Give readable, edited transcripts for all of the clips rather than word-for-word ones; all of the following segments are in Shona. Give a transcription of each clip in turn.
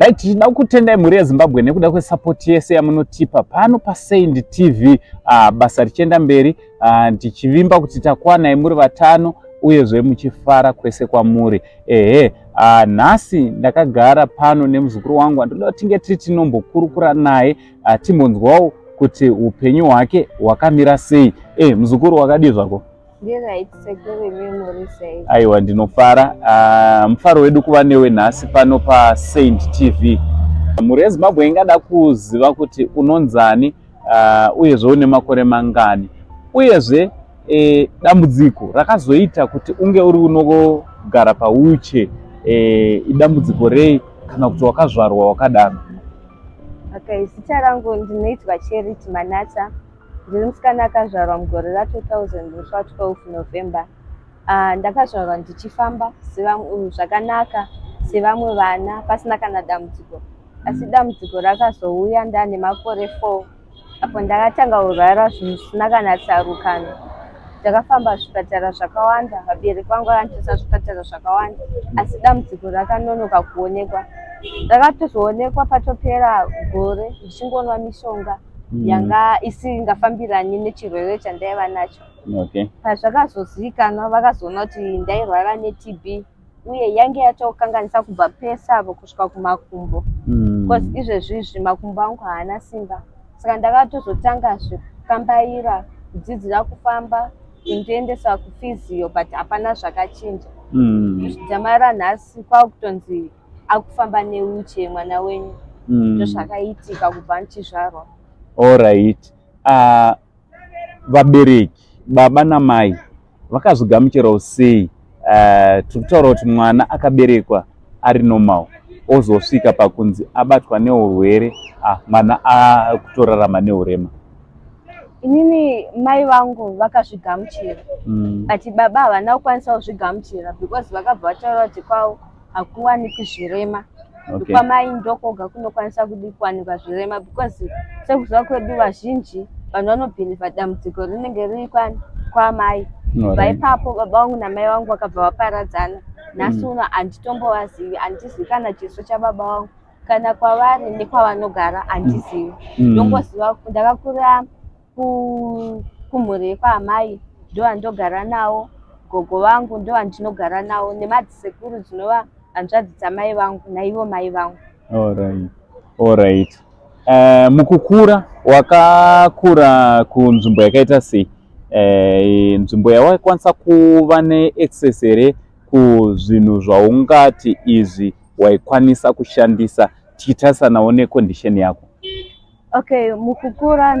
Right, tichida kutendai mhuri yeZimbabwe nekuda kwesapoti yese yamunotipa pano paSaint TV. Basa richienda mberi, ndichivimba kuti takwanai muri vatano uyezve muchifara kwese kwamuri. Ehe, nhasi ndakagara pano nemuzukuru wangu andinoda tinge tiri tinombokurukura naye, timbonzwawo kuti upenyu hwake hwakamira sei. Muzukuru, wakadii zvako? Aiwa, ndinofara. Mufaro wedu kuva newe nhasi pano paSaint TV. Mhuri yeZimbabwe ingada kuziva kuti unonzani, uyezve une makore mangani, uyezve dambudziko rakazoita kuti unge uri unogara pawheelchair idambudziko rei, kana kuti wakazvarwa wakadaro? Okay, zita rangu ndinoitwa Charity Manatsa. Ndiri musikana akazvarwa mugore ra2000, musi wa12 November. Ndakazvarwa ndichifamba zvakanaka sevamwe vana, pasina kana dambudziko, asi dambudziko rakazouya ndane makore 4, apo ndakatanga kurwara zvinhu zvisina kana tsarukano. Ndakafamba zvipatara zvakawanda, vabereki vangu vakandiisa zvipatara zvakawanda, asi dambudziko rakanonoka kuonekwa. Rakatozoonekwa patopera gore ndichingonwa mishonga yanga isingafambirani nechirwere chandaiva nacho. Pazvakazozivikanwa, vakazoona kuti ndairwara neTB, uye yange yatokanganisa kubva pese apo kusvika kumakumbo, because izvezvi izvi makumbo angu haana simba. Saka ndakatozotangazve kukambaira, kudzidzira kufamba, kundiendesa kuphysio, but hapana zvakachinja. Dzamara nhasi kwakutonzi akufamba newheelchair mwana wenyu. Ndozvakaitika kubva ndichizvarwa. Alright. Vabereki, baba namai, vakazvigamuchirawo sei? Tiri kutaura kuti mwana akaberekwa ari normal, ozosvika pakunzi abatwa neurwere, mwana akutorarama neurema. Inini mai vangu vakazvigamuchira, but baba havana kukwanisa kuzvigamuchira, because vakabva vataura kuti kwavo hakuwanikwi zvirema. Kwamai ndokoga kunokwanisa kudi kuwanikwa zvirema, because sekuziva kwedu vazhinji, vanhu vanobhilivha dambudziko rinenge riri kwamai. Kubva ipapo baba vangu namai vangu vakabva vaparadzana. Nhasi uno handitombovazivi, handizivi kana chiso chababa vangu, kana kwavari nekwavanogara handizivi. Ndongoziva ndakakura kumhuri yekwaamai, ndovandogara navo, gogo vangu ndovandinogara navo, nemadzisekuru, dzinova hanzvadzi dzamai vangu, naivo mai vangu. Alright. Mukukura wakakura kunzvimbo yakaita sei? Nzvimbo yawaikwanisa kuva neaccess here kuzvinhu zvaungati izvi waikwanisa kushandisa, tichitarisanawo necondition yako? Okay, mukukura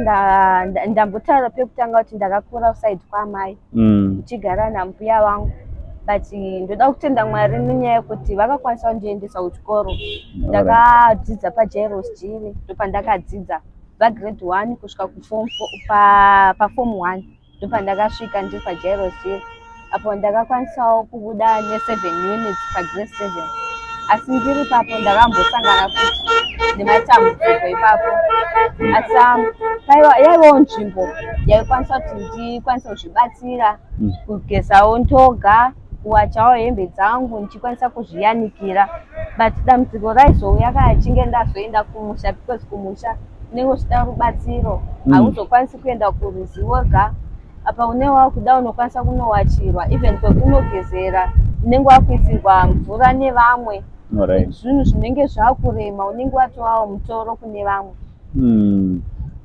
ndambotaura pekutanga kuti ndakakura kuside kwamai, ndichigara nambuya vangu, but ndoda kutenda Mwari nenyaya yekuti vakakwanisa kundiendesa kuchikoro. Ndakadzidza paJairos Jiri, ndopandakadzidza pagrade 1 kusvika paform 1, ndopandakasvika ndiri paJairos Jiri. Apo ndakakwanisawo kubuda ne7 units pagrade 7, asi ndiri papo ndakambosangana futi nematambudziko ipapo. Asi yaivawo nzvimbo yaikwanisa kuti ndikwanise kuzvibatsira, kugezawo ndoga, kuwachawo hembe dzangu, ndichikwanisa kuzviyanikira. But dambudziko raizouya kana chinge ndazoenda kumusha, because kumusha unenge uchida rubatsiro. Hauzokwanisi kuenda kurwizi woga. Apa une wakuda unokwanisa kunowachirwa, even kwekunogezera unenge wakuisirwa mvura nevamwe. Zvinhu zvinenge zvakurema, unenge watovawo mutoro kune vamwe.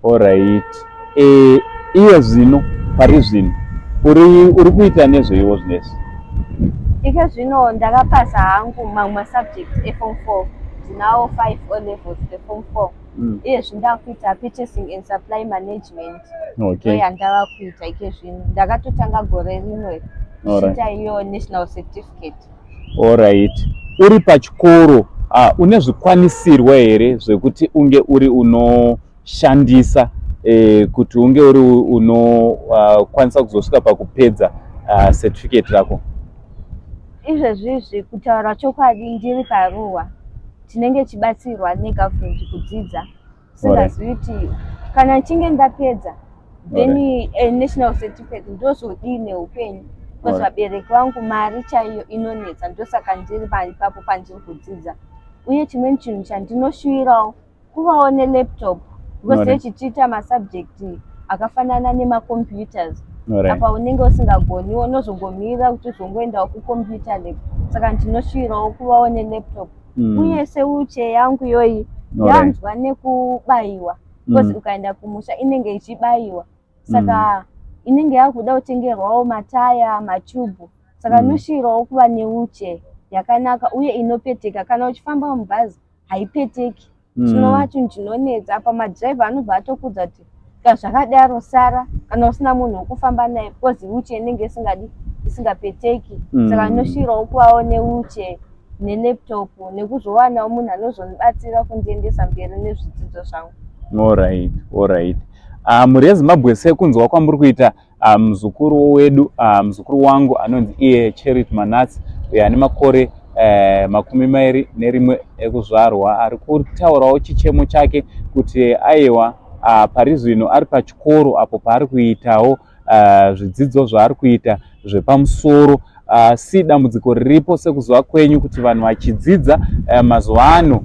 Alright. Iye zvino, pari zvino uri kuita nezveiwo zvinezvi? Ike zvino ndakapasa hangu mamwe masubject eform 4. Ndinawo 5 O levels eform 4. Iyezvi ndakuita purchasing and supply management. Ndo yandava kuita ike zvino. Ndakatotanga gore rino ndichiita iyo national certificate. Alright. Uri pachikoro, une zvikwanisirwa here zvekuti unge uri unoshandisa, kuti unge uri unokwanisa kuzosvika pakupedza certificate rako? Izvezvizvi, kutaura chokwadi, ndiri paruwa, tinenge chibatsirwa negovernment kudzidza. Singazivi kuti kana nchinge ndapedza then national certificate ndozodii neupenyu, because vabereki vangu mari chaiyo inonetsa. Ndosaka ndiri ipapo pandiri kudzidza. Uye chimweni chinhu chandinoshuvirawo kuvawo nelaptop because tichiita masubject akafanana nemacomputers. Apa unenge usingagoniwo, unozongomirira kuti uzongoendawo kucomputer lab, saka ndinoshuvirawo kuvawo nelaptop. Uye sewheelchair yangu iyoyi yanzwa nekubayiwa because ukaenda kumusha inenge ichibayiwa, saka inenge yakuda kutengerwawo mataya, machubhu. Saka ndinoshuvirawo kuva newheelchair yakanaka uye inopeteka. Kana uchifamba mubhazi haipeteki, chinova chinhu chinonetsa. Apa madhiraivha anobva atokudza kuti kana zvakadaro sara kana usina munhu wekufamba naye, because wheelchair inenge isingadi, isingapeteki. Saka ndinoshuvirawo kuvawo newheelchair nelaptop nekuzowanawo munhu anozondibatsira kundiendesa mberi nezvidzidzo zvangu. Alright. Mhuri yeZimbabwe, sekunzwa kwamuri kuita muzukuru wedu, muzukuru wangu anonzi iye Charity Manatsi, uyo ane makore 21 ekuzvarwa, ari kutaurawo chichemo chake kuti aiwa, pari zvino ari pachikoro apo paari kuitawo zvidzidzo zvaari kuita zvepamusoro. Si dambudziko riripo, sekuziva kwenyu kuti vanhu vachidzidza mazuva ano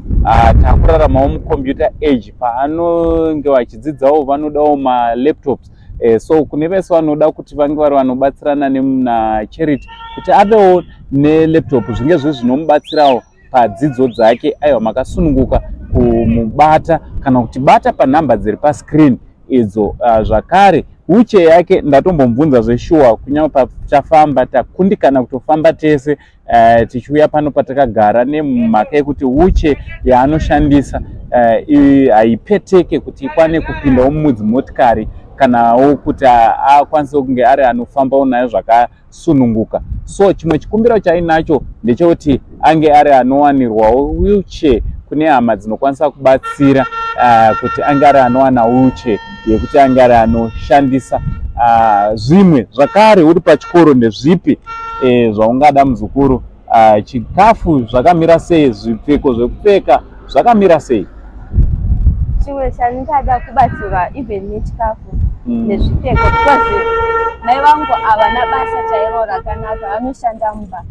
takuraramawo mucomputer age, paanonge vachidzidzawo vanodawo malaptops. So kune vese vanoda kuti vange vari vanobatsirana naCharity kuti avewo nelaptop, zvinge zviri zvinomubatsirawo padzidzo dzake, aiwa, makasununguka kumubata kana kutibata panhamba dziri pascreen idzo. Zvakare wheelchair yake ndatombomubvunza zveshuwa, kunyange pachafamba takundikana kutofamba tese tichiuya pano patakagara nemhaka yekuti wheelchair yaanoshandisa haipeteke kuti ikwane kupindawo mudzimotikari kanawo kuti akwanise kunge ari anofambawo nayo zvakasununguka. So chimwe chikumbiro chainacho ndechekuti ange ari anowanirwawo wheelchair kune hama dzinokwanisa kubatsira kuti ange ari anowana wheelchair yekuti ange ari anoshandisa. Zvimwe zvakare, uri pachikoro, ndezvipi zvaungada, muzukuru? Chikafu zvakamira sei? Zvipfeko zvekupfeka zvakamira sei? Chimwe chandingada kubatsirwa, even nechikafu nezvipfeko, because mai vangu havana basa chairo rakanaka, vanoshanda mumba.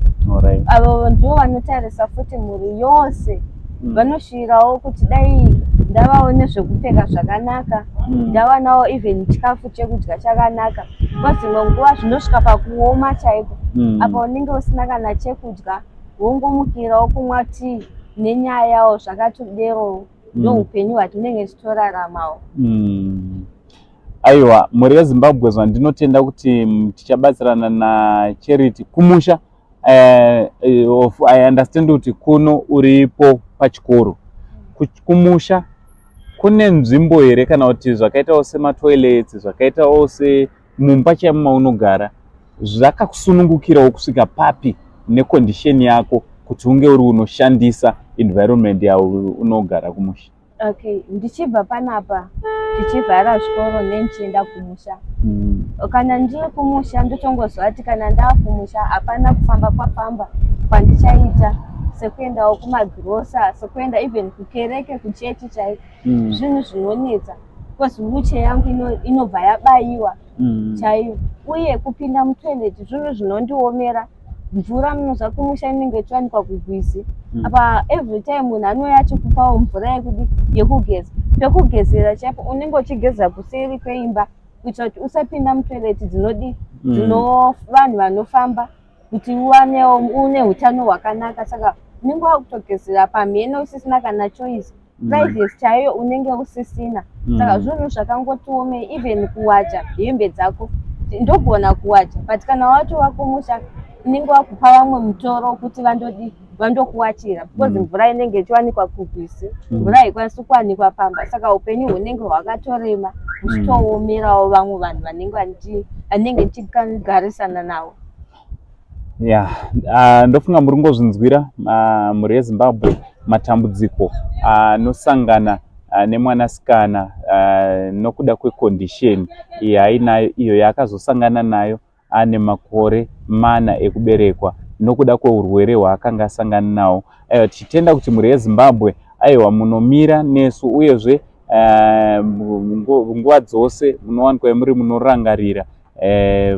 Avo ndivo vanotarisa futi mhuri yose. Vanoshuvirawo kuti dai ndavawo nezvekupfeka zvakanaka, ndawanawo even chikafu chekudya chakanaka, because dzimwe nguva zvinosvika pakuoma chaiko. Apa unenge usina kana chekudya, wongomukirawo kumwa tii nenyayawo zvakatoderowo. Ndo upenyu hwatinenge tichitoraramawo. Aiwa, mhuri yeZimbabwe, zvandinotenda kuti tichabatsirana naCharity kumusha. I understand kuti kuno uripo pachikoro. Kumusha kune nzvimbo here kana kuti zvakaitawo sematoilets, zvakaitawo semumba chaimo maunogara, zvakakusunungukirawo kusvika papi necondition yako kuti unge uri unoshandisa environment yaunogara kumusha? Okay, ndichibva panapa tichivhara zvikoro nendichienda kumusha, kana ndiri kumusha ndotongoziva kuti kana ndava kumusha hapana kufamba kwafamba kwandichaita, sekuendawo kumagirosa, sekuenda even kukereke, kuchechi chaiko. Zvinhu zvinonetsa because wheelchair yangu inobva yabayiwa chaiyo. Uye kupinda mutoilet zvinhu zvinondiomera. Mvura, munoziva kumusha inenge ichiwanikwa kugwizi. Apa every time munhu anouya achikupawo mvura yekudi yekugeza, pekugezera chaipo unenge uchigeza kuseri kweimba kuitira kuti usapinda mutoilet dzinodi dzino vanhu vanofamba, kuti uwanewo une utano hwakanaka. Saka unenge wakutogezera pamhene usisina kana choice. Privacy chaiyo unenge usisina. Saka zvinhu zvakangotiomei. Even kuwacha hembe dzako, ndogona kuwacha, but kana watova kumusha unenge wakupa vamwe mutoro kuti vandodi vandokuwachira because mvura inenge ichiwanikwa kugwizi, mvura haikwanisi kuwanikwa pamba. Saka upenyu hunenge hwakatorema, huchitoomerawo vamwe vanhu vanenge ndichigarisana navo. Ya, ndofunga muri ngozvinzwira, mhuri yeZimbabwe, matambudziko anosangana nemwanasikana nokuda kwecondition yaainayo, iyo yaakazosangana nayo ane makore 4 ekuberekwa nokuda kweurwere hwaakanga asangana nawo. Aiwa, tichitenda kuti mhuri yeZimbabwe, aiwa, munomira nesu, uyezve nguva dzose munowanikwa muri munorangarira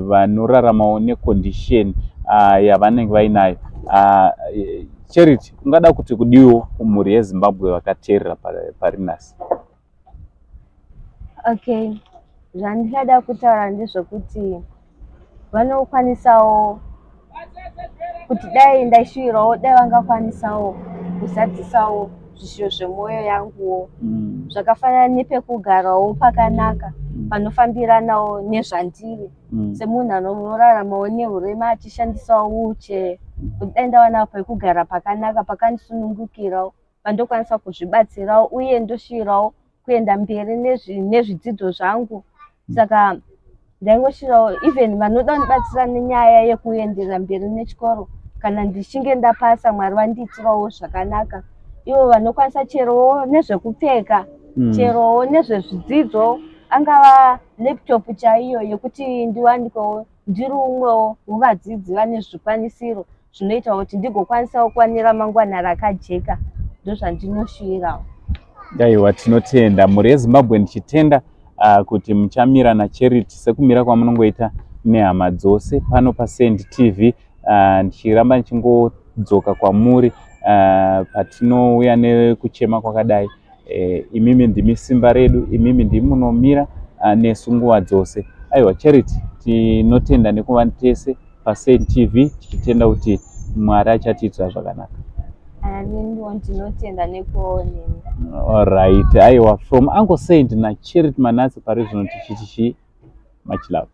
vanoraramawo necondition yavanenge vainayo. Charity, ungada kuti kudiwo kumhuri yeZimbabwe vakateerera pari nhasi? Okay, zvandingada kutaura ndezvekuti vanokwanisawo kuti dai ndaishuvirawo dai vangakwanisawo kuzadzisawo zvishuwo zvemwoyo yanguwo zvakafanana nepekugarawo pakanaka panofambiranawo nezvandiri semunhu anoraramawo nehurema achishandisawo wheelchair, kuti dai ndawana pekugara pakanaka pakandisunungukirawo, pandokwanisa kuzvibatsirawo, uye ndoshuvirawo kuenda mberi nezvidzidzo zvangu. Saka ndaingoshuvirawo even vanoda kundibatsira nenyaya yekuenderera mberi nechikoro, kana ndichinge ndapasa, Mwari vandiitirawo zvakanaka, ivo vanokwanisa cherowo nezvekupfeka, cherowo nezvezvidzidzo, angava laptop chaiyo yekuti ndiwanikwewo ndiri umwewo wevadzidzi vane zvikwanisiro zvinoita kuti ndigokwanisawo kuva ramangwana rakajeka. Ndozvandinoshuvirawo. Aiwa, tinotenda, mhuri yeZimbabwe, ndichitenda kuti muchamira naCharity sekumira kwamunongoita nehama dzose pano paSend TV. Ndichiramba ndichingodzoka kwamuri patinouya nekuchema kwakadai. Imimi ndimi simba redu, imimi ndimi munomira nesu nguva dzose. Aiwa, Charity, tinotenda nekuva tese paSend TV, tichitenda kuti Mwari achatiitira zvakanaka. Neniwo ndinotenda nekuvawo neni. Alright, aiwa, from Uncle Saint naCharity Manatsi pari zvino tichiti chi much love.